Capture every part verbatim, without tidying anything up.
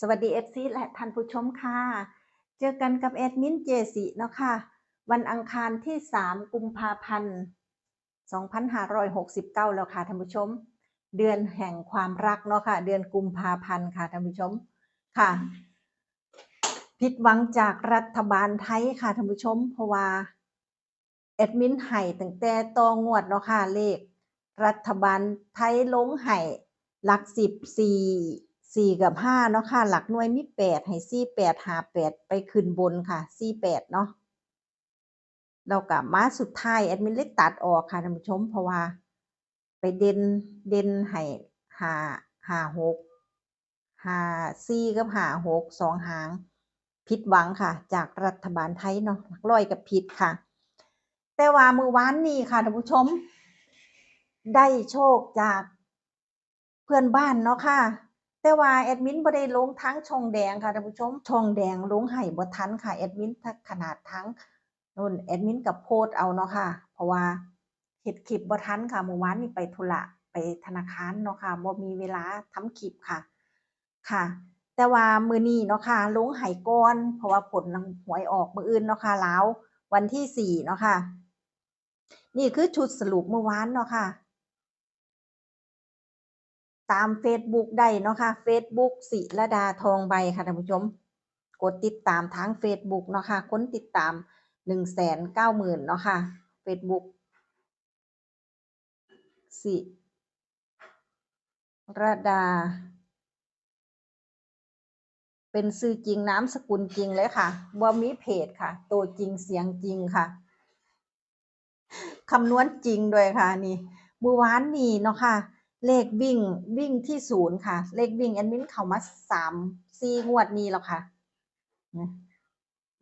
สวัสดี เอฟซี และท่านผู้ชมค่ะ เจอกันกับแอดมินเจสิเนาะค่ะ วันอังคารที่ สาม กุมภาพันธ์ สองพันห้าร้อยหกสิบเก้า แล้วค่ะท่านผู้ชม เดือนแห่งความรักเนาะค่ะ เดือนกุมภาพันธ์ค่ะท่านผู้ชมค่ะ ผิดหวังจากรัฐบาลไทยค่ะท่านผู้ชม เพราะว่าแอดมินให้ตั้งแต่ต่องวดเนาะค่ะ เลขรัฐบาลไทยลงให้หลักสิบ สี่ สี่กับห้าเนาะค่ะ หลักหน่วยมีแปด ให้สี่แปด ห้าแปด ไปขึ้นบนค่ะ สี่แปด เนาะ แล้วก็มาสุดท้ายแอดมินเลยตัดออกค่ะท่านผู้ชม เพราะว่าไปเด่น เด่นให้ห้า ห้าหก ห้าสี่กับห้าหก สองหาง ผิดหวังค่ะ จากรัฐบาลไทยเนาะ หลักร้อยก็ผิดค่ะ แต่ว่ามื้อวานนี้ค่ะท่านผู้ชม ได้โชคจากเพื่อนบ้านเนาะค่ะ แต่ว่าแอดมินบ่ได้ลงทางช่องแดงค่ะท่านผู้ชม ช่องแดงลงให้บ่ทันค่ะ แอดมินขนาดทางโน่นแอดมินก็โพสต์เอาเนาะค่ะ เพราะว่าเฮ็ดคลิปบ่ทันค่ะ มื้อวานนี้ไปธุระ ไปธนาคารเนาะค่ะ บ่มีเวลาทำคลิปค่ะ ค่ะ แต่ว่ามื้อนี้เนาะค่ะ ลงให้ก่อน เพราะว่าผลหวยออกมื้ออื่นเนาะค่ะ ลาว วันที่ สี่ เนาะค่ะ นี่คือชุดสรุปมื้อวานเนาะค่ะ ตามเฟซบุ๊กได้เนาะค่ะ เฟซบุ๊ก ศิรดา ทองใบค่ะท่านผู้ชม กดติดตามทางเฟซบุ๊กเนาะค่ะ คนติดตาม หนึ่งแสนเก้าหมื่น เนาะค่ะ เฟซบุ๊ก ศิรดา เป็นชื่อจริงนามสกุลจริงเลยค่ะ บ่มีเพจค่ะ ตัวจริงเสียงจริงค่ะ คำนวณจริงด้วยค่ะ นี่ มื้อวานนี้เนาะค่ะ เลขวิ่ง วิ่งที่ศูนย์ค่ะ เลขวิ่งแอดมินเข้ามาสาม สี่ งวดนี้แล้วค่ะ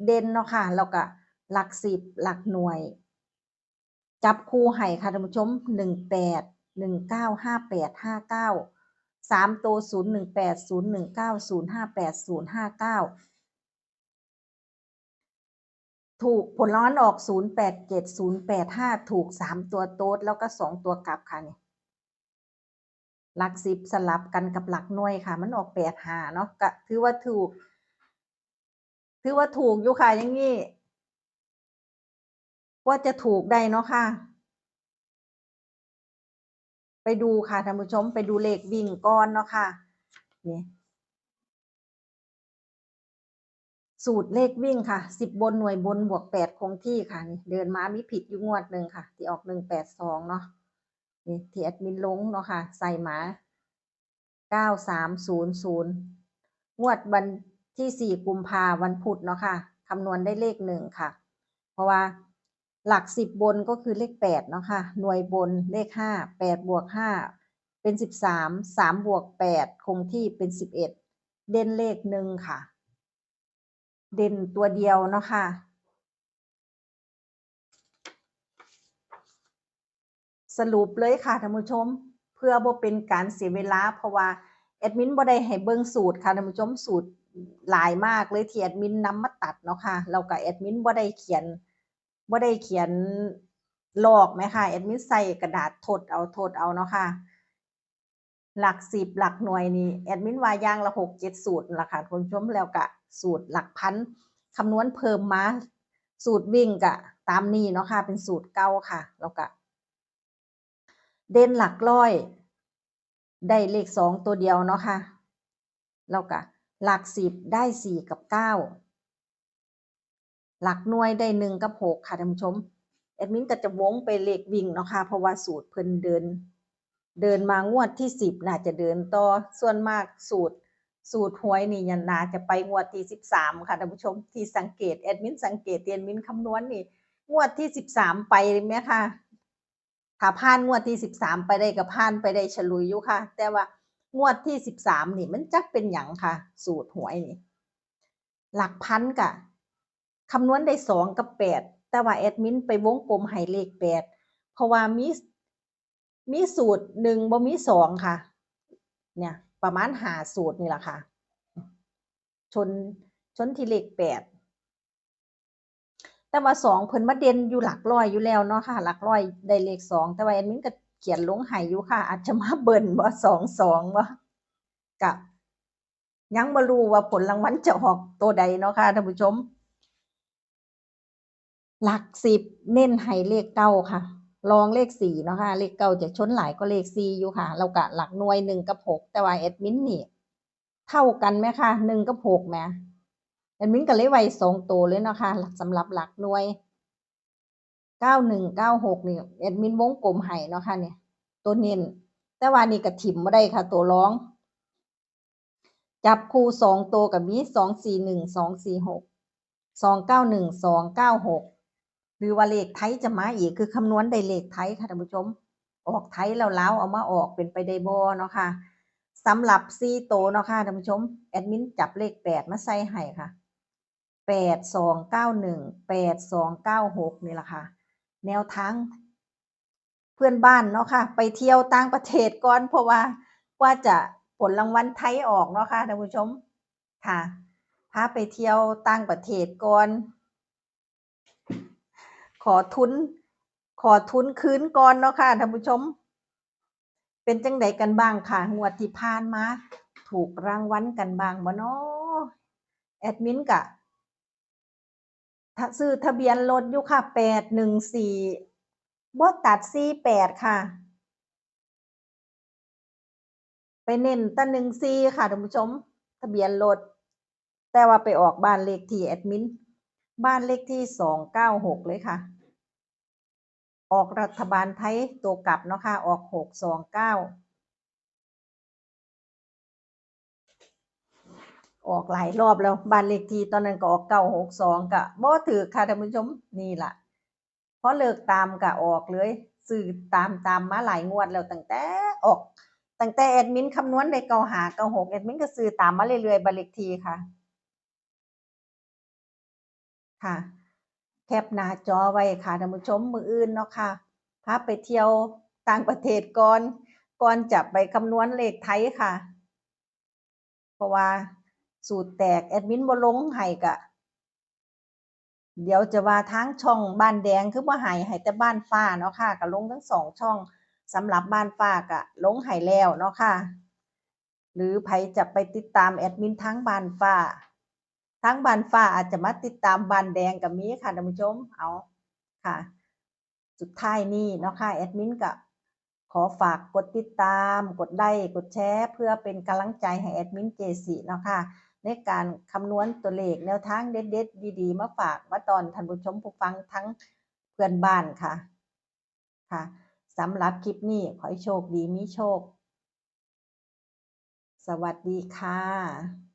เด่นเนาะค่ะ แล้วก็หลักสิบ หลักหน่วย จับคู่ให้ค่ะท่านผู้ชม หนึ่งแปด หนึ่งเก้า ห้าแปด ห้าเก้า สามตัว ศูนย์หนึ่งแปด ศูนย์หนึ่งเก้า ศูนย์ห้าแปด ศูนย์ห้าเก้า ถูกผลรางวัลออก ศูนย์แปดเจ็ด ศูนย์แปดห้า ถูกสามตัวโต๊ด แล้วก็สองตัวกลับค่ะ นี่ หลักสิบสลับกันกับหลักหน่วยค่ะ มันออก แปดห้า เนาะ ก็ถือว่าถูก ถือว่าถูกอยู่ค่ะ อย่างนี้ ว่าจะถูกได้เนาะค่ะ ไปดูค่ะท่านผู้ชม ไปดูเลขวิ่งก่อนเนาะค่ะ นี่ สูตรเลขวิ่งค่ะ สิบบนหน่วยบนบวกแปดคงที่ค่ะ นี่ เดินมามีผิดอยู่งวดหนึ่งค่ะ ที่ออก หนึ่งแปดสอง เนาะ นี่ ที่แอดมินลงเนาะค่ะ ใส่มา เก้าสามศูนย์ศูนย์ งวดวันที่ สี่ กุมภา วันพุธเนาะค่ะ คำนวณได้เลขหนึ่งค่ะ เพราะว่าหลักสิบบนก็คือเลขแปดเนาะค่ะ หน่วยบนเลขห้า แปดบวกห้าเป็นสิบสาม สามบวกแปดคงที่เป็นสิบเอ็ด เด่นเลขหนึ่งค่ะ เด่นตัวเดียวเนาะค่ะ สรุปเลยค่ะท่านผู้ชม เพื่อบ่เป็นการเสียเวลา เพราะว่าแอดมินบ่ได้ให้เบิ่งสูตรค่ะท่านผู้ชม สูตรหลายมากเลยที่แอดมินนำมาตัดเนาะค่ะ แล้วก็แอดมินบ่ได้เขียน บ่ได้เขียนลอกแหมค่ะ แอดมินใส่กระดาษทดเอา ทดเอาเนาะค่ะ หลักสิบ หลักหน่วยนี่ แอดมินว่าอย่างละหกเจ็ดสูตรนั่นล่ะค่ะท่านผู้ชม แล้วก็สูตรหลักพัน คำนวณเพิ่มมา สูตรวิ่งก็ตามนี้เนาะค่ะ เป็นสูตรเก่าค่ะ แล้วก็เด่นหลักร้อย ได้เลขสองตัวเดียวเนาะค่ะ แล้วก็หลักสิบได้สี่กับเก้า หลักหน่วยได้หนึ่งกับหกค่ะท่านผู้ชม แอดมินก็จะวงไปเลขวิ่งเนาะค่ะ เพราะว่าสูตรเพิ่นเดิน เดินมางวดที่สิบ น่าจะเดินต่อ ส่วนมากสูตร สูตรหวยนี่น่าจะไปงวดที่สิบสามค่ะท่านผู้ชม ที่สังเกต แอดมินสังเกต ที่แอดมินคำนวณนี่ งวดที่สิบสามไปแหมค่ะ ถ้าผ่านงวดที่สิบสามไปได้ก็ผ่านไปได้ฉลุยอยู่ค่ะ แต่ว่างวดที่สิบสามนี่มันจักเป็นหยังค่ะ สูตรหวยนี่ หลักพันก็คำนวณได้สองกับแปด แต่ว่าแอดมินไปวงกลมให้เลขแปด เพราะว่ามี มีสูตรหนึ่งบ่มีสองค่ะ เนี่ย ประมาณห้าสูตรนี่ล่ะค่ะ ชน ชนที่เลขแปด แต่ว่าสองเพิ่นมาเด่นอยู่หลักร้อยอยู่แล้วเนาะค่ะ หลักร้อยได้เลขสอง แต่ว่าแอดมินก็เขียนลงให้อยู่ค่ะ อาจจะมาเบิ้ลบ่ สองสอง บ่ ก็ ยังบ่รู้ว่าผลรางวัลจะออกตัวใดเนาะค่ะท่านผู้ชม หลักสิบเน้นให้เลขเก้าค่ะ รองเลขสี่เนาะค่ะ เลขเก้าจะชนหลายกว่าเลขสี่อยู่ค่ะ แล้วก็หลักหน่วยหนึ่งกับหก แต่ว่าแอดมินนี่ เท่ากันไหมคะ หนึ่งกับหกแหม แอดมินก็เลยไว้สองตัวเลยเนาะค่ะ สำหรับหลักหน่วย เก้าหนึ่งเก้าหก นี่แอดมินวงกลมให้เนาะค่ะเนี่ย ตัวเน้น แต่ว่านี่ก็ถิ่มบ่ได้ค่ะ ตัวรอง จับคู่สองตัวก็มี สองสี่หนึ่ง สองสี่หก สองเก้าหนึ่ง สองเก้าหก หรือว่าเลขไทยจะมาอีก คือคำนวณได้เลขไทยค่ะท่านผู้ชม ออกไทยแล้วลาวเอามาออกเป็นไปได้บ่เนาะค่ะ สำหรับสี่ตัวเนาะค่ะท่านผู้ชม แอดมินจับเลขแปดมาใส่ให้ค่ะ แปดสองเก้าหนึ่ง แปดสองเก้าหก นี่แหละค่ะ แนวทางเพื่อนบ้านเนาะค่ะ ไปเที่ยวต่างประเทศก่อน เพราะว่ากว่าจะผลรางวัลไทยออกเนาะค่ะท่านผู้ชม ค่ะ พาไปเที่ยวต่างประเทศก่อน ขอทุน ขอทุนคืนก่อนเนาะค่ะท่านผู้ชม เป็นจังใดกันบ้างค่ะ งวดที่ผ่านมา ถูกรางวัลกันบ้างบ่เนาะ แอดมินกะ ถ้าซื้อทะเบียนรถอยู่ค่ะ แปดหนึ่งสี่ บ่ตัด สี่แปด ค่ะ ไปเน้นแต่ หนึ่งสี่ ค่ะท่านผู้ชม ทะเบียนรถ แต่ว่าไปออกบ้านเลขที่แอดมิน บ้านเลขที่ สองเก้าหก เลยค่ะ ออกรัฐบาลไทยตัวกลับเนาะค่ะ ออก หกสองเก้า ออกหลายรอบแล้ว บ้านเลขที่ตอนนั้นก็ออก เก้าหกสอง ก็บ่ถืกค่ะท่านผู้ชม นี่ล่ะ พอเลิกตามก็ออกเลย ซื้อตาม ตามมาหลายงวดแล้ว ตั้งแต่ออก ตั้งแต่แอดมินคำนวณได้ เก้าห้า เก้าหก แอดมินก็ซื้อตามมาเรื่อยๆ บ้านเลขที่ค่ะ ค่ะ แคปหน้าจอไว้ค่ะท่านผู้ชม มื้ออื่นเนาะค่ะ พาไปเที่ยวต่างประเทศก่อน ก่อนจะไปคำนวณเลขไทยค่ะ เพราะว่าสูตรแตกแอดมินบ่ลงให้กะ เดี๋ยวจะว่าทางช่องบ้านแดงคือบ่ให้ ให้แต่บ้านฟ้าเนาะค่ะ ก็ลงทั้งสองช่อง สำหรับบ้านฟ้าก็ลงให้แล้วเนาะค่ะ หรือไผจะไปติดตามแอดมินทางบ้านฟ้า ทางบ้านฟ้าอาจจะมาติดตามบ้านแดงก็มีค่ะท่านผู้ชม เอาค่ะ สุดท้ายนี้เนาะค่ะ แอดมินก็ขอฝากกดติดตาม กดไลค์ กดแชร์ เพื่อเป็นกำลังใจให้แอดมินเจสิเนาะค่ะ ในการคำนวณตัวเลขแนวทางเด็ดๆ ดีๆ มาฝากมาตอนท่านผู้ชมผู้ฟังทั้งเพื่อนบ้านค่ะ ค่ะ สำหรับคลิปนี้ขอให้โชคดีมีโชค สวัสดีค่ะ